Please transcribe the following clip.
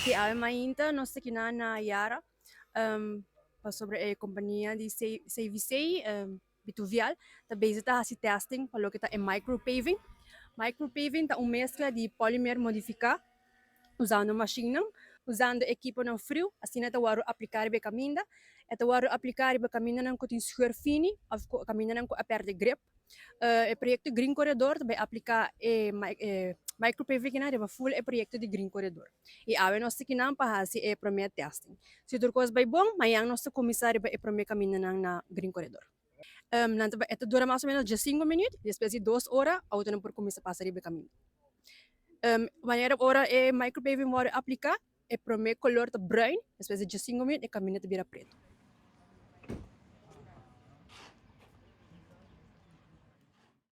Ok, awe mainta nos ta kina na Yara pasobra e kompania di CVC Bituvial ta bezig ta hasi testing pa loke ta e micropaving. Micropaving ta un meskla di polymer modifiká usando mashinnan, usando ekiponan friu, asina ta wòrdu apliká riba e kaminda. E ta wòrdu apliká riba kamindanan ku tin scheur fini òf kamindanan ku a pèrdè grip. E proyekto Green Corredor ta bai apliká e micropaving kinan riba ful e proyekto di Green Corredor. I awe nos ta kinan pa hasi e promé testing. Si tur kos bai bon, mañan nos ta kuminsá riba e promé kamindanan na Green Corredor. Nan ta bai, e ta dura mas o ménos diesinku minüt, despues di dos ora outonan por kuminsá pasa riba e kaminda. Manera ora e micropaving wòrdu apliká, e promé kolor ta bruin, despues di diesinku minüt e kaminda ta bira pretu.